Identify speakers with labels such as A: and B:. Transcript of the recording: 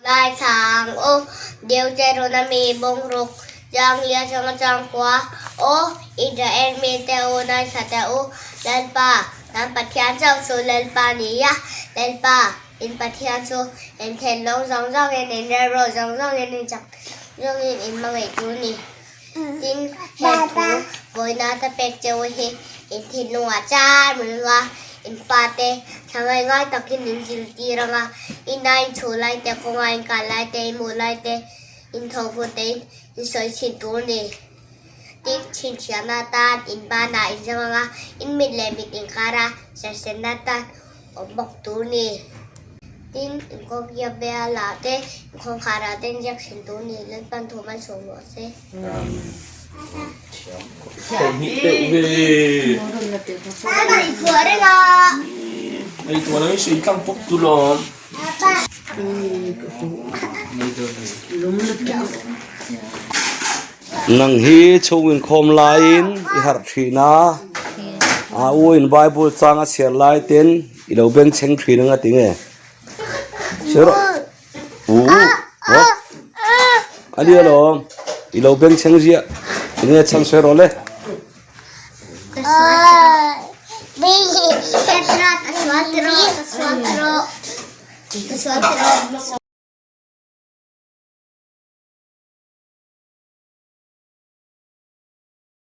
A: Ngaithla ang aw, Deuteronomy bawng ruk, chang lia changa chang kua, Aw, Israel mite u, ngaithla teh u, Lalpa, kan Pathian chauh chu Lalpa ni a, Lalpa, in Pathian chu in thinlung zawng zawngin, in rilru zawng zawngin, in chak zawngin in hmangaih tur ni. Tin, he thu vawiina ta pek che u hi in thinlungah char mai anga, in fate thlangai ngai takin in zirtir anga, ina in chhuh lai te, kawnga in kah lai te, in hmuh lai te, in tho hun te in in sawi chhin tur a ni. Tin, chhinchhiahna atan in banah in zam anga, in mit leh mit inkara sersenna atan awm bawk tur a ni. Tin, inkawmhia bialah te, inkawngkharah te inziak thin tur ni Lalpan thu hman sawm rawh se.
B: Nang hi chhung inkhawm laiin i harh thin a, a u in Bible chang a chhiar lai ten I lo beng chheng thin anga ti nge? Sir U Hawp A ni alawm I lo beng chheng ziah enge chhan sawi rawh le.